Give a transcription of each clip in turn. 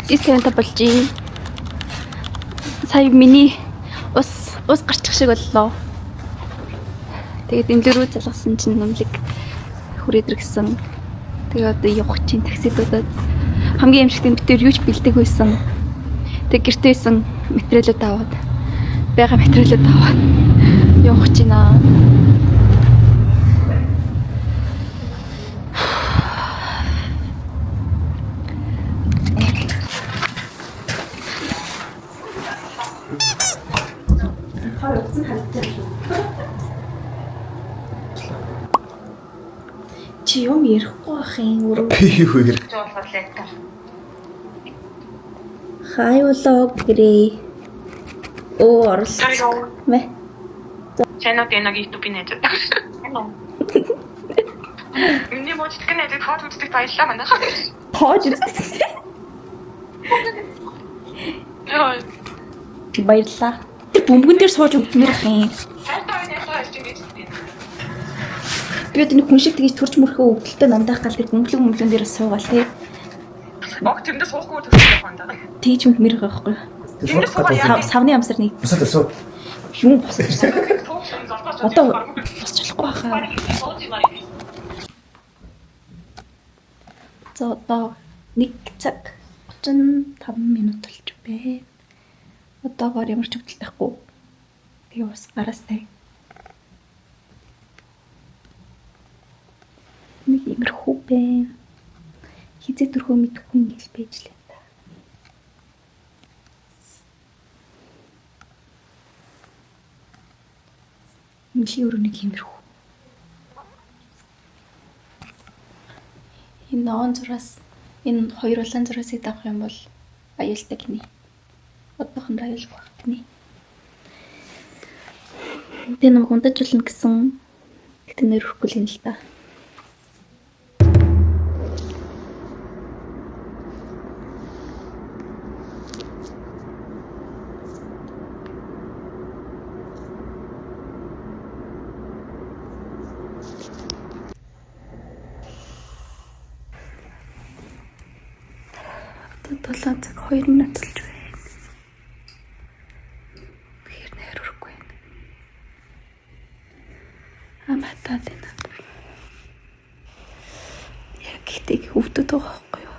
9:55 болж байна. Сая миний ус гарчих шиг боллоо. Тэгээд эмнэлэг рүү залгасан чинь эмнэлэг хүрээд ирсэн. Тэгээ одоо явах чинь такси дуудаад хамгийн эмшигтэй битэр юу ч бэлдэг байсан. Тэг гэртээ байсан материалууд аваад байгаа материалууд аваад явах чинь аа. Чи юм ярихгүй байх юм өөрөө. Би юу ярих? Хай влог гэрээ. Оо оролцсон. Мэ. Чанад энэ YouTube-ийн найзууд. Миний мужлаг найзууд хот үздэг баярлалаа манайхаа. Тоож үзсэн. Йоо. Баярлалаа. Тэр бөмбөгөн дээр сууж өвдмөр ах юм. Хайртай найзаа хэлж ингэж тийм. Би одоо нэг хүн шиг тэгж төрч мөрхөө өвдөлтөй намдаах гал тэр бөмбөлөг бөмбөлөн дээр суугаал тий. Ог тэрэндээ суухгүй төрчих явах юм да. Тэгж мөрөх байхгүй. Тэрэндээ суугаа яа. Савны амсар нэг Бусад суу. юм босч. Суух юм золтооч. Одоо босч болохгүй хаа. За одоо 1 цаг 35 минут болж байна. Одоогоор ямар ч өвдөлт байхгүй. Тэгээ ус гараастай. Нэг иймэрхүү байна. Хизээ төрхөө мэдэхгүй ингээл байж лээ та. Мөлийн өрөө нэг иймэрхүү. Энэ ногоон зураас энэ хоёр улаан зураасыг давах юм бол аюултай гинэ. Одоохондоо аюулгүй байх гинэ. Тэ намайг унтаж болно гэсэн. Гэтэ нэр өрөхгүй л юм л та. Одоо 7 цаг 2 минут болж байна. Тэгэхээр нэр өрөхгүй байна. Аматаад байна. Яг гэтээ өвдөд байгаа байхгүй юу?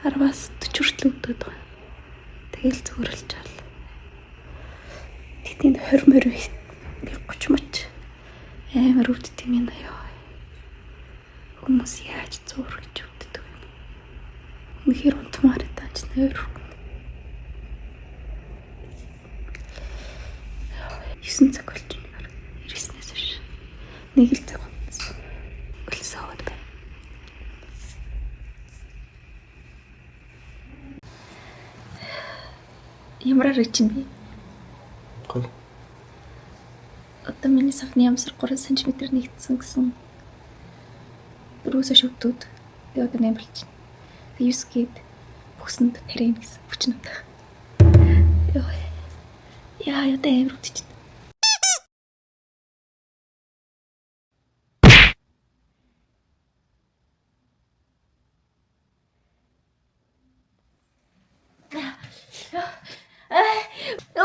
10-аас 40 хүртэл өвдөд байгаа. Тэгэл зөөрөлчаал. Тэгтээ 20 морь 30 моч амар өвдөд юм байна ёо. Хүмүүс яаж зуур гэж өвддөг юм. Үнэхээр унтмаар даа ч нойр. 9 цаг болж байна. 99-ээс хойш. Нэг л цаг унтсан. Өлсөө аваад байна. Ямар чинь би? Гоё. Одоо миний савны амсар 3 см нэгдсэн гэсэн. Дөрвөөсөө шүвдүүд. Тэгээ одоо 8 болчихно. Тэгээ 9 гээд бүхсэнд тариам гэсэн хүчин утга. Йоо. Яа, одоо амар өвдөж байна.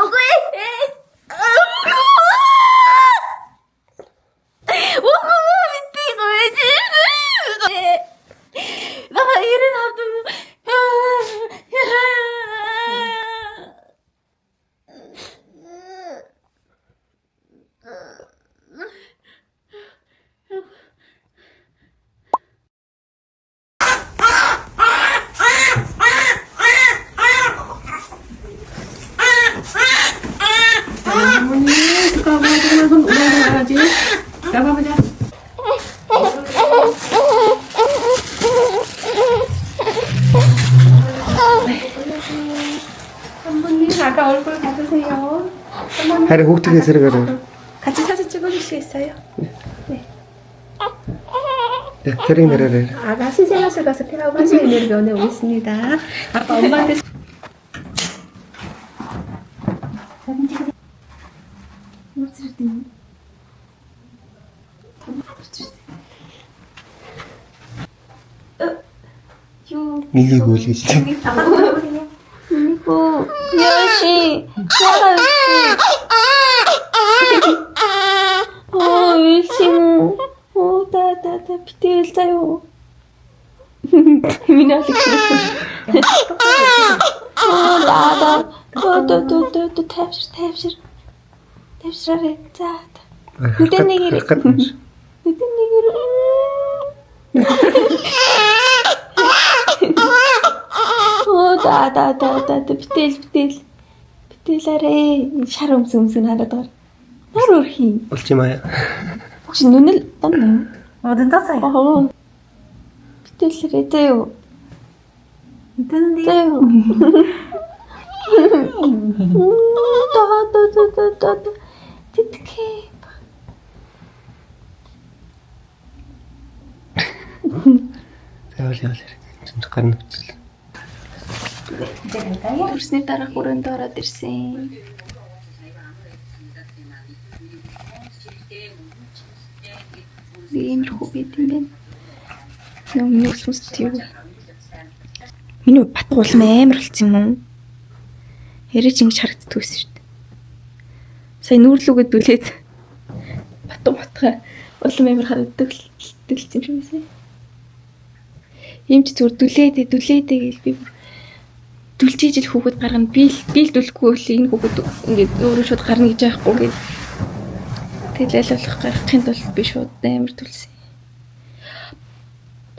Үгүй. Үгүй мэдээ гомэж. Наа ирэн авд. 할머니 잠깐만 잠깐만 손 올라가야지. 나가보자. 할머니 아까 얼굴 봐주세요. Харин хүүхдийн зэрэг орой. 같이 사진 찍어주시겠어요? Тэрийг нэрээр. 아가 신생아실 가서 태하고 한시간내로 면회 오겠습니다. 아빠 엄마한테 사진 찍으세요. ямар зэрэг юм? Миний гүйл гэж тийм. Миний хүү. Яши. Яа. Оо, үлсин. Оо, та та та битэл заяо. Миний алиг. Оо, да да. Оо, дө дө дө дө тайвшир тайвшир. Тайвшраарэ. За. Нүдэн нэг ирээ. Нүдэн нэг ирээ. Оо, да да да да битэл битэл. Битэлээрээ шар өмс өмс нь хараад байгаа. Нар өрхий. 울지 마요. 혹시 눈을 떴나요? 어, 눈 떴어요. 어. 비틀리래 떼요. 눈 뜨는데. 떼요. 따따따따따. 티트케. Заавал явал яриг. Энд гар нүцэл. 이제 갈까요? Төрсний дараа хүрээнд ороод ирсэн. Иймэрхүү байт юм байна. Нөө миний ус үст юу? Миний батг улам амар болцсон юм уу? Яриач ингэж харагддаг байсан шүү дээ. Сая нүүрлүүгээ дүлээд батг батга улам амар харагддаг л юм шиг байсан. Ийм ч зүгээр дүлээдэ дүлээдэ гэж би бүр дүлжиж ил хүүхэд гаргана. Би л дүлэхгүй бол энэ хүүхэд ингээд өөрөө шууд гарна гэж байхгүй гээд. Тэгэл аль болох гаргахын тулд би шууд амар дүлсэн.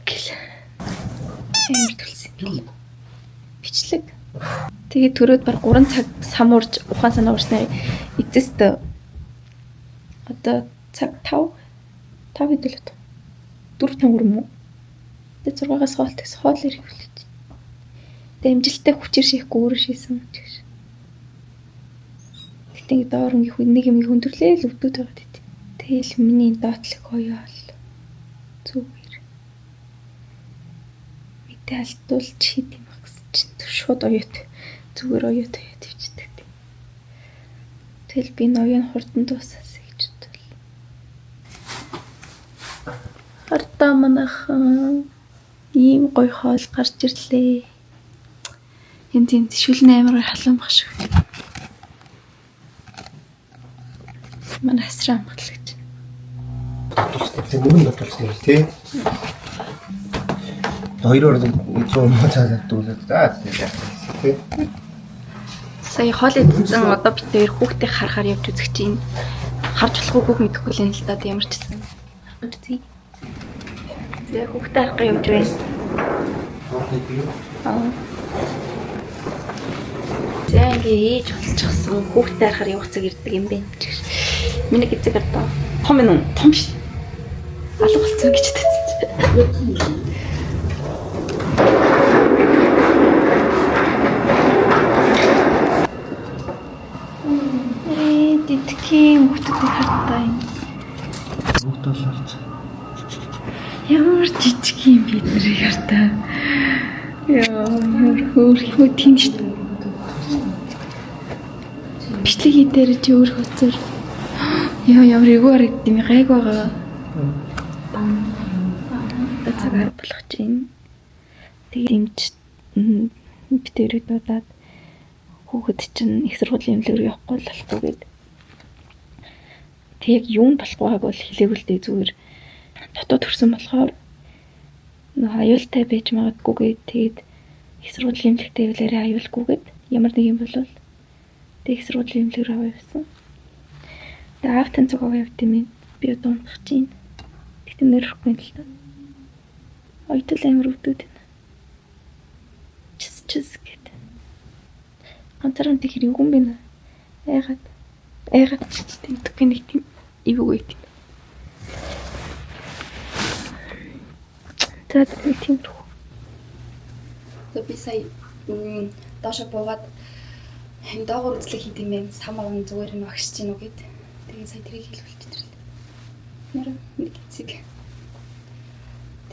Гэл. Амар дүлсэн. Бичлэг. Тэгээд төрөөд баг 3 цаг сам урж ухаан санаа урсны эцэст одоо цаг 5 5 хэд л одоо 4 5 юм уу? Тэгээд 6-аас хоол тэгс хоол ирэх хүлээж. Тэгээд амжилттай хүчээр шийхгүй өөрөө шийсэн ч гэж. Гэтэ ингэ доор ингэ нэг юм хүндрэлээ л өвдөд байгаа гэт. Тэгэл миний доотлог оёол зүгээр. Мэдээ алдуулж шийд юм баг гэсэн чинь шууд оёот зүгээр оёот оёот ивчдэг. Тэгэл би ноён хурдан дуусаасаа гэж бодвол. Ардаа манайхан ийм гоё хоол гарч ирлээ. Энд тийм шүлэн амар халуун баг шиг. Манай хасраа амгалж. Нүгэн дотолсон юм тий. Хоёроор 100 муу цаасаад дүүлээд за тий. Сая хоол идсэн одоо бид хоёр хүүхдээ харахаар явж үзэх чинь. Харж болохгүй хүүг мэдэхгүй л юм л да ямар ч гэсэн. Харах гэж үзье. Тэгээ хүүхдээ харах гэж явж байна. Аа. За ингээ ээж болчихсон хүүхдээ харахаар явах цаг ирдэг юм байна ч гэж. Миний эцэг одоо том юм уу? Том шүү. Алга болсон гэж татсан чи. Тэтгэн хүүхдүүдийг хардаа юм. Бүгд бол харж. Ямар жижиг юм бид нарыг хардаа. Яа, ямар хөөрхөн тийм шүү дээ. Бичлэг хийдээр чи өөр хөцөр. Яа, ямар эвгүй харагдд юм гайг байгаа. Одоо цаг 10 болох чинь. Тэгээд эмч бид хоёрыг дуудаад хүүхэд чинь их сургуулийн эмнэлэг рүү явахгүй л болохгүй гээд. Тэг яг юунд болохгүй байгааг бол хэлээгүй л дээ зүгээр. Дотоод төрсөн болохоор нөгөө аюултай байж магадгүй гээд тэгээд их сургуулийн эмнэлэгтээ байвал арай аюулгүй гээд ямар нэг юм болвол тэг их сургуулийн эмнэлэг рүү аваа явсан. Тэгээд аавтан зүг аваа явд юм. Би одоо унтах чинь. Тэгтээ нэрхгүй юм л та. Ойтол амар өвдөд байна. Чис чис гэт. Ганцаараа тэгэхээр юу юм бэ нэ? Айгаад айгаад тэмдэхгүй нэг тийм эвгүй байт. За нэг тиймэрхүү. За би сая доошо буугаад энэ доогуур үзлэг хийд юм байна. Сам аван зүгээр нь багшиж гин үү гэд. Тэгээ сая тэрийг хэлүүлчих тэрлээ. Нэр нэг эцэг.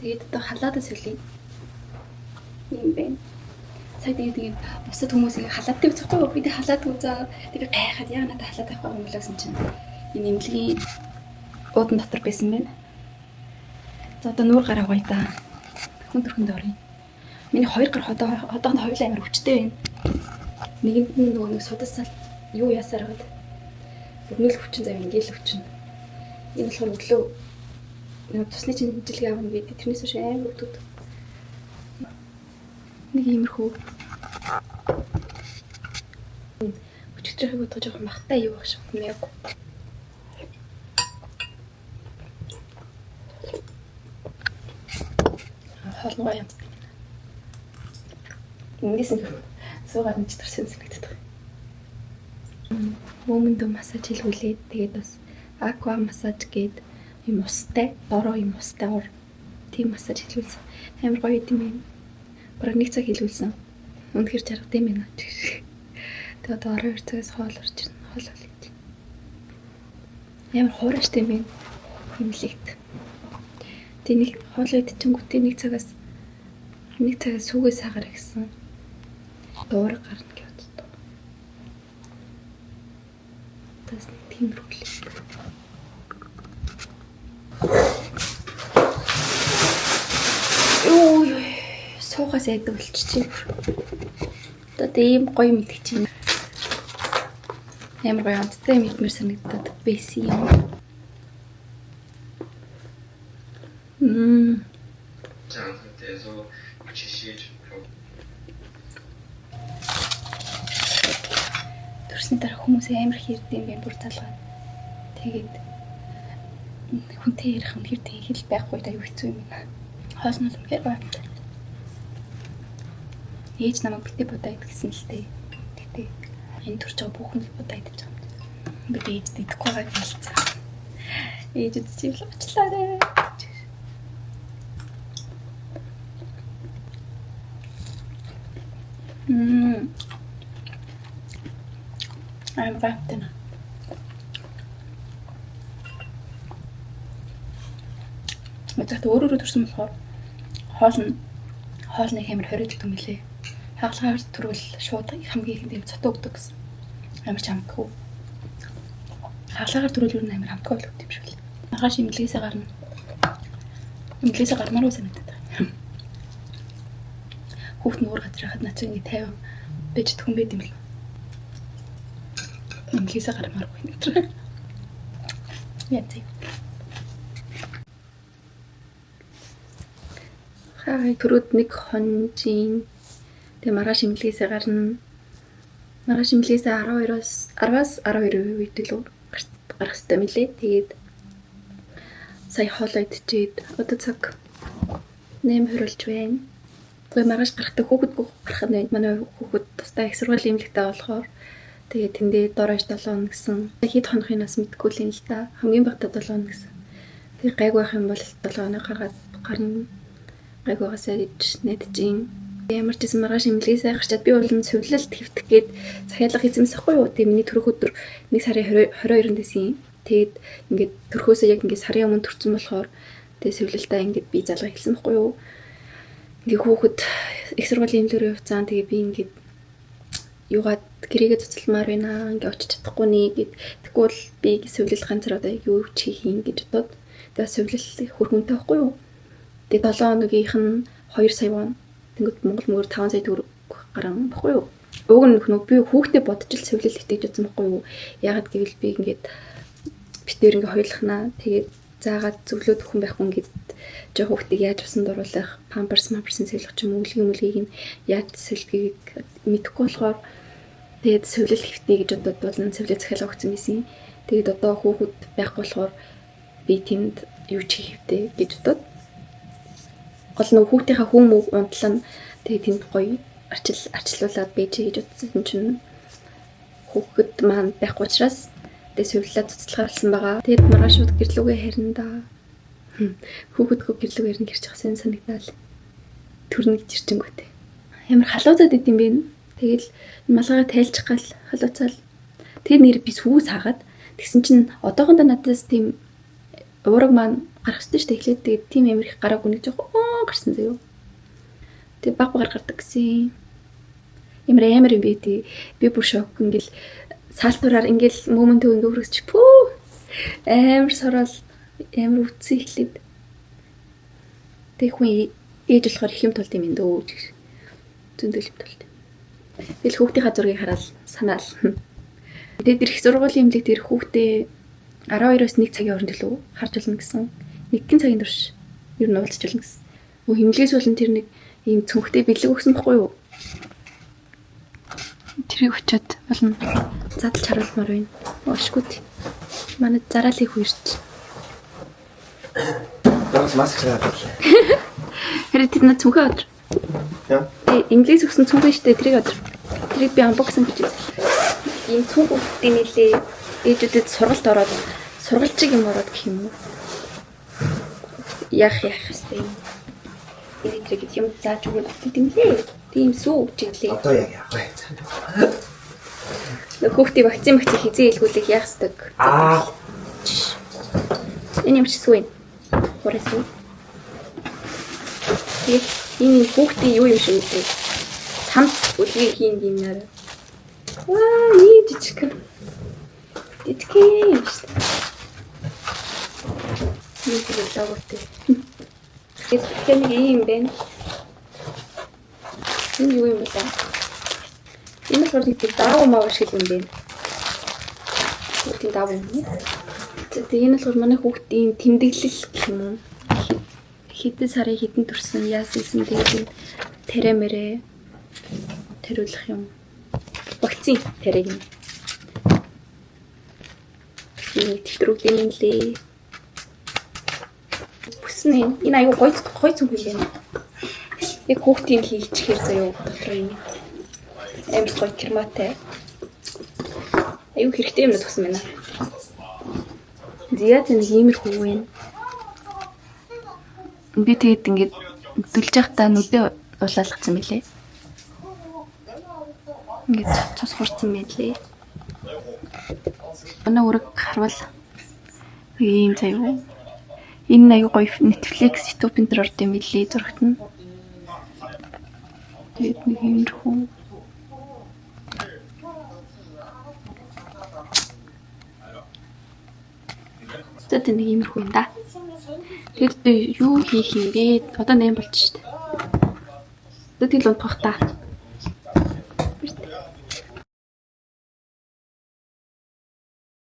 Тэгээд одоо халаадаа солиё. Юм байна. Сая тэгээд ингээд бусад хүмүүс ингээд халаадтай үзэхгүй юу? Би тэг халаад үзээ. Тэг би гайхаад яа надад халаад авахгүй юм болоосон чинь энэ эмнэлгийн уудан дотор байсан байна. За одоо нүүр гараа угаая та. Хүн төрхөнд оръё. Миний хоёр гар одоохондоо хоёулаа амар өвчтэй байна. Нэгэнд нь нөгөө нэг судасаал юу ясаар байгаад өрнөл өвчин зав ингээл өвчин. Энэ болохоор өглөө нэг цусны чинь хэмжилгээ авна гэдэг. Тэрнээс хойш амар өвдөд. Нэг иймэрхүү. Өчигдрийнхийг бодож жоохон махтай юу байх шиг юм яг. Хоол нь гоё юм. Эндээс нь суугаад нэг читэрсэн санагддаг. Мөмөндөө массаж хийлгүүлээд тэгээд бас аква массаж гээд юм устай, бороо юм устай уур тийм массаж хийлгүүлсэн. Амар гоё юм байна. Бараг нэг цаг хийлгүүлсэн. Үнэхээр жаргад юм байна. Тэгээд одоо 12 цагаас хоол орж ирнэ. Хоол хоол гэж. Амар хуураштай юм байна. Имлэгт. Тэг нэг хоол идчихэнгүүтээ нэг цагаас сүгээс сагаар гэсэн. Дуурай гарна гэж боддог. Тас нэг тиймэрхүү л. Юу суугаас айдаг болчихчих. Одоо тийм гоё мэддэг чинь. Амар гоё амттай юм идмээр санагдаад байсан юм. 않은 상태에서 지시해 주고 Төрсний дараа хүмүүс амар их ирд юм бэ бүр залгаа. Тэгээд хүнтэй ярих үнэхээр тийм хэл байхгүй аюу хэцүү юм байна. Хоол нь үнэхээр гоё. Ээж намайг битээ будаа идэх гэсэн л дээ. Гэтэ энэ төрж байгаа бүх хүн л будаа идэж байгаа юм. Би ээжд идэхгүй байгааг хэлсэн. Ээжд чи л очлаа. Амар гайхалтай. Мэдээж өөрөөрөө төрсөн болохоор хоол нэг амар хориоддаг юм лээ. Хагалгаар төрвөл шууд хамгийн ихэнд юм цотоо өгдөг гэсэн. Амар ч амтгүй. Хагалгаар төрвөл ер нь амар амтгүй болдог юм шиг л. Маргааш имлэгээсээ гарна. Имлэгээсээ гармааргүй санагдаад байгаа. Хүүхд нь өөр газар хахад над чинь ингэ 50 байж тхэн байд юм л. Имлэгээсээ гармааргүй энэ төр. Яа зэ. Хай төрөөд нэг хонжин. Тэгээ маргааш имлэгээсээ гарна. Маргааш имлэгээсээ 12-оос 10-аас 12 үед л гарах хэрэгтэй мөлий. Тэгээд сая хоолоо идчихэд одоо цаг 8:20 болж байна. Тэгээ маргааш гарахдаа хүүхэдгүй гарах нь байна. Манай хүүхэд тусдаа их сургуулийн имлэгтэй болохоор тэгээ тэндээ дор хаяж 7 хоног гэсэн. Хэд хонохыг бас мэдэхгүй л юм л та. Хамгийн багадаа 7 хоног гэсэн. Тэгээ гайг байх юм бол 7 хоног гаргаад гарна. Гайг байгаасаа гэж найдаж юм. Ямар ч гэсэн маргааш имлэгээсээ гарчаад би болон цувлалт хэвтэх гээд захиалга хийсэн мэсэхгүй юу. Тэгээ миний төрөх өдөр 1 сарын 22-нд байсан юм. Тэгээд ингээд төрхөөсөө яг ингээд сарын өмнө төрсөн болохоор тэгээ цувлалтаа ингээд би залгаа хэлсэн байхгүй юу. Ингээ хүүхэд их сургуулийн имлэг рүү явцсан. Тэгээ би ингээд юугаад гэрээгээ цуцалмаар байна. Ингээ очиж чадахгүй нэ гэд. Тэгвэл бол би цувлал ганцаар одоо юу ч хийх юм гэж бодоод тэгээ цувлал хөрхөнтэй байхгүй юу. Тэгээ 7 хоногийнх нь 2 сая вон. Тэнгүүд Монгол мөнгөөр 5 сая төгрөг гарan баггүй юу. Уг нь нөх би хүүхдээ бодож л цэвэрлэл итгэж утсан баггүй юу. Яагаад гэвэл би ингээд битээр ингээд хоёулахнаа. Тэгээд заагаад зөвлөөд хүн байхгүй ингээд жоо хүүхдийг яаж усанд оруулах, памперс, мамперсын цэвэрлэх ч юм уу, үлгийн мүлгийг нь яаж цэвэрлэхийг мэдэхгүй болохоор тэгээд цэвэрлэл хэвтнэ гэж бодоод болон цэвэрлэл захиалга өгсөн байсан. Тэгээд одоо хүүхэд байхгүй болохоор би тэнд юу ч хийх хэвтэй гэж бодоод гол нь хүүхдийнхаа хүүм унтлан тэгээ тэнд гоё арчлуулад байж гэж утсан чинь хүүхэд маань байхгүй учраас тэгээ сувлаа цуцлахаар болсон байгаа. Тэгээд маргааш шууд гэрлүүгээ харина да. Хүүхэдгүй гэрлүүгээ харин гэрч хасан санагдаал. Төрнө гэж ирчэнгүүтээ. Ямар халууцаад идэм бэ? Тэгэл малгайгаа тайлчих гал халууцаал. Тэр нэр би сүү саагаад тэгсэн чинь одоохондоо надаас тийм уураг маань гарах ёстой шүү дээ. Эхлээд тэгээд тийм амар их гараагүй нэг жоох гарсан заяо. Тэгээд баг багаар гардаг гэсэн. Ямар амар юм бэ тий. Би бүр шок ингээл саалтураар ингээл мөмөнтөө ингээ хүргэч пүү. Амар сорол амар үтсэн эхлээд. Тэг хүн ээж болохоор их юм тулд юм дөө гэж. Зөндөл юм тул. Тэгэл хүүхдийнхаа зургийг хараад санаал. Тэгээд их сургуулийн эмнэлэг дээр хүүхдээ 12-оос 1 цагийн хооронд илүү харж болно гэсэн. Нэгэн цагийн турш ер нь уулзч болно гэсэн. Хэмнэлгээс болон тэр нэг ийм цүнхтэй бэлэг өгсөн бохгүй юу? Тэрийг очиод болно. Задлж харуулмаар байна. Ошгууд. Манай зараалыг хүрч. Дагс маск шаарлаа. Харин тэд над цүнхээ одор. Яа. Тэ инглис өгсөн цүнхээ штэ тэрийг одор. Тэрийг би unboxing гэж үзсэн. Ийм цүнх өгдөө нэлээ. Ээжүүдэд сургалт ороод сургалчиг юм ороод гэх юм уу? Яах хэвтэй юм. Энэ тэрийг юм зааж өгöd өгдөг юм лээ. Тийм сүү өгч иглээ. Одоо яг яах вэ? Нөх хүүхдийн вакцин хизээ илгүүлэх яах ёстойг. Аа. Энэ юм чи сүү юм. Хураа сүү. Тэгээд энэ хүүхдийн юу юм шиг үү? Цамц үлгийг хийн юм яа. Ваа, ийм жижиг. Жижиг юм шүү дээ. Ийм тийм логотой. Тэгэхээр нэг ийм юм байна. Энэ юу юм бэ? Энэ болохоор нэг даав маа шиг юм байна. Хүүхдийн даав юм уу? Тэгээ энэ болохоор манай хүүхдийн тэмдэглэл гэх юм уу? Хэдэн сарын хэдэн төрсөн, яасан гэсэн тэгээд энэ тариа мэрэ тариулах юм. Вакцин тариаг юм. Энэ тэмдэглэл юм лээ. Бүснэ. Энэ аюу гой гой цүнх юм байна. Яг хүүхдийн хийчихээр заяа дотор юм. Амар гой керматай. Аюу хэрэгтэй юм төгсөн байна. Зяа нэг иймэрхүү байна. Би тэгээд ингээд дүлж явахдаа нүдээ улаалгацсан билээ. Ингээд цус хурцсан байлээ. Манай үрэг харвал ийм заяа. Энэ аюу гоё Netflix, YouTube энэ төр орд юм билээ зурагт нь. Тэгээд нэг иймэрхүү. Тэгээд нэг иймэрхүү юм да. Тэгээд юу хийх юм бэ? Одоо 8 болчих шүү дээ. Одоо тэгэл унтах та.